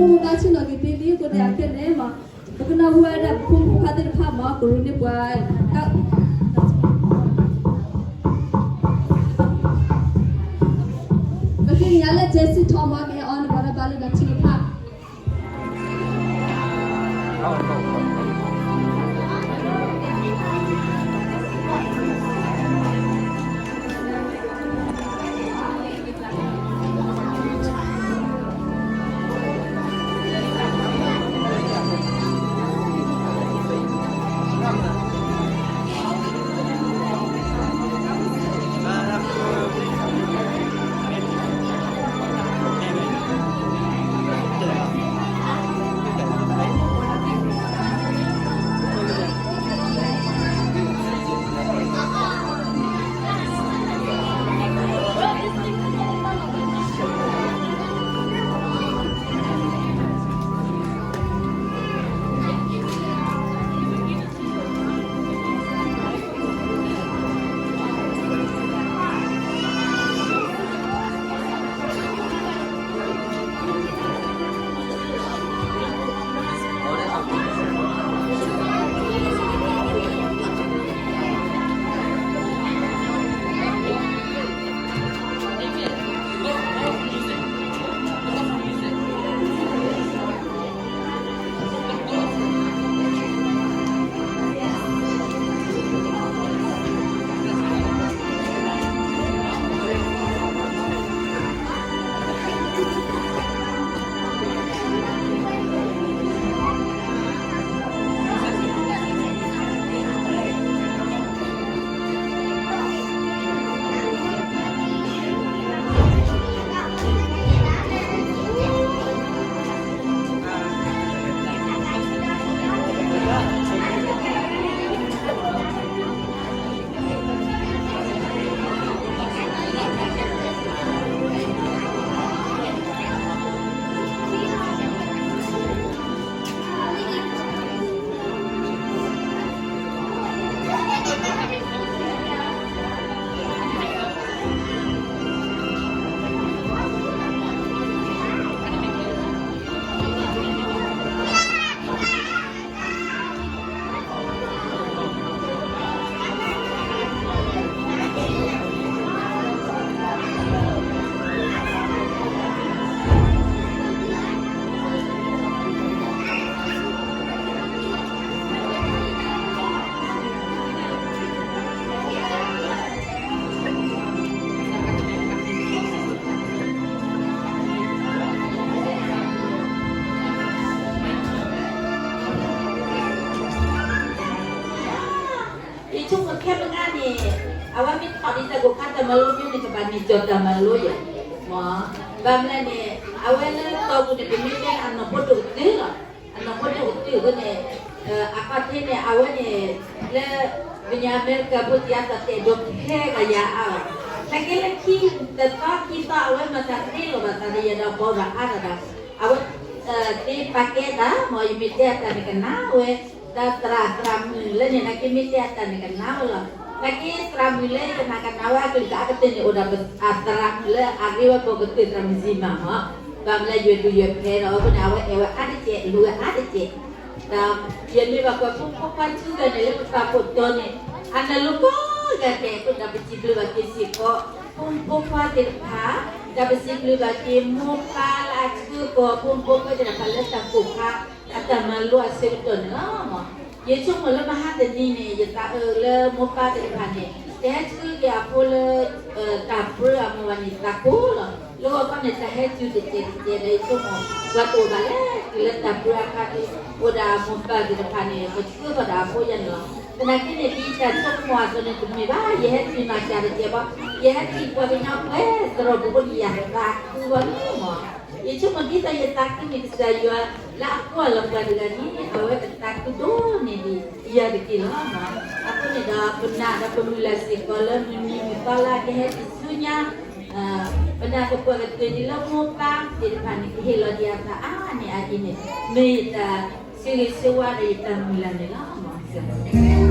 ဘၣ်ဆ့ၣ်နီၤက့ၤသ့လံ အဃိန့ၣ် အခဲန့ၣ်မး ပကနၢ်ဟူဝဲဒၣ်ပဖိမုၣ်ဖိခွါသ့ၣ်တဖၣ်မး ကရူၢ်န့ၢ်ပှၤ ပသ့ၣ်ညါလၢ Jessie Thomas မ့ၢ်အီၤန့ၣ် ပှၤဒီးဘၣ်လၢဒီးထံတဖၣ် ယဆိကမိၣ်ခဲမုၢ်နၤန့ၣ် အဝဲမ့ၢ်ထီၣ်ဒ်တၢ်ကိၢ်ခါတၢ်မၤလိ မ့ၢ်န့ၣ် ကဘၣ်န့ၢ်ကီၢ်တၢ်မၤလိယဲၢ်, မ့ၢ် ဘၣ်မနုၤလဲၣ်န့ၣ် အဝဲလၢတီပူၤန့ၣ် ပမ့ၢ်တဲန့ၣ် အနီၢ်ဖိဒိၣ်ကတုၤလီၤ, အနီၢ်ဖိဒိၣ်ကတုၤအဃိန့ၣ် အခီၣ်ထံးန့ၣ် အဝဲန့ၣ် လၢ ပှၤအမဲရကၤဖိသ့ၣ်အသးတဲာ်ဒိးဖဲဂၤယၤအါဘၣ်, နာ်က့လၢခံ တသီခံသီ အဝဲမၤတၢ်သ့လီၤဘၣ်သးဒီးယၤဒီး ဘီဘၣ်အါဒီး အဝဲ သ့ပာ်ကဲတၢ် မ့ၢ်ယမ့ၢ်တဲအတၢ်န့ၣ်ကနၣ်ဝဲ, ဒီးသရၣ်သရၣ်မုၣ်လၢန့ၣ် နာ်က့မ့ၢ်တဲအတၢ်န့ၣ်ကနၣ်ဝဲလီၤ. နာ်က့သရၣ်မုၣ်လၢယကနၣ်ကနၣ်ဝဲအကလုၢ်ကအါကတၢၢ်န့ၣ် အိၣ်ဒီးအသရၣ်မုၣ်လၢအရ့ဝဲဘီကတၢၢ်သရၣ်မုၣ်စံမၢ်မ့ၢ်, ဘၣ်မနုၤလဲၣ် ယွၤဒုးယွၤဖဲဒီးအဃိန့ၣ် အဝဲအဲၣ်ဝဲအါတက့ၢ် လူၤဝဲအါတက့ၢ် ဒီးယမ့ၢ်ဘၣ်ကွၢ်ဖိမုၣ်ဖိခွါဆူဂၤန့ၣ် လၢပပာ်ဖှိၣ်တီန့ၣ် အနၢ်လိၤကိးဂၤဒဲးအဃိဒီး ပစံးဘျုးဘၣ်က့ၤစ့ၢ်ကီး ဖိမုၣ်ဖိခွါသ့ၣ်တဖၣ်, ဒီးပစံးဘျုးဘၣ်က့ၤမိၢ်ပၢ်လၢအဆှၢကီၢ် ဖိမုၣ်ဖိခွါသ့ၣ်တဖၣ်လၢတၢ်ကိၢ်ခါ အတၢ်မၤလိအဆၢကတီၢ်န့ၣ်လီၤ. ယဆိကမိၣ်လၢမဟါတနံၤန့ၣ် ယသးအၢလၢမိၢ်ပၢ်သ့ၣ်တဖၣ်န့ၣ် တဟဲဆှၢက့ၤအဖိလၢ တၢ်ပြၢအမုၢ်ဘၣ်န့ၣ် သးကိၢ်လီၤ. လၢဂီၢ်ခီန့ၣ် တၢ်ဟဲတုၤတစဲးတစဲးဒီး ယဆိကမိၣ် ပှၤတအိၣ်ဘၣ်လၢတုၤလၢတၢ်ပြၢအခါဒီး အိၣ်ဒၣ်မိၢ်ပၢ်သ့ၣ်တဖၣ်န့ၣ် ကဆှၢထီၣ်ဒၣ်အဖိယဲန့ၣ်လီၤ. သနာ်က့န့ၣ် ဒ်တၢ်ဆိကမိၣ်အသိးန့ၣ် တမ့ၢ်ဘၣ် ယဟဲတုၤမၤစၢ်တစဲးဘၣ်, ယဟဲတုၤပှၤကညီပှဲၤသရိာ်ပူၤဖိန့ၣ် ယသးခုဝဲလီၤမ့ၢ် ယဆိကမိၣ်ဒ်သိးယသးခုန့ၣ် ကစၢ်ယွၤလၢအကွၢ်လီၤပှၤတဂၤန့ၣ် အဝဲကသးခုဒိၣ်န့ၢ်ဒံးယၤတက့ၢ်လီၤ. အဃိန့ၣ်ဒီး ပနာ်ဒီးပမုၢ်လၢ်စ့ၢ်ကီးလၢ မုၢ်နံၤမုၢ်သီလၢအကဟဲဒံးဆူညါ ပနာ်ကပှၢ်ကတၢၢ်ဒံးလၢမိၢ်ပၢ်သ့ၣ်တဖၣ်န့ၣ် ကဟ့ၣ်လီၤဒံးအသးအါန့ၢ်အအံၤန့ၣ် မ့ၢ်ယတၢ်ဆၢဂ့ၤဆၢဝါဒီးယတၢ်မုၢ်လၢ်န့ၣ်လီၤ.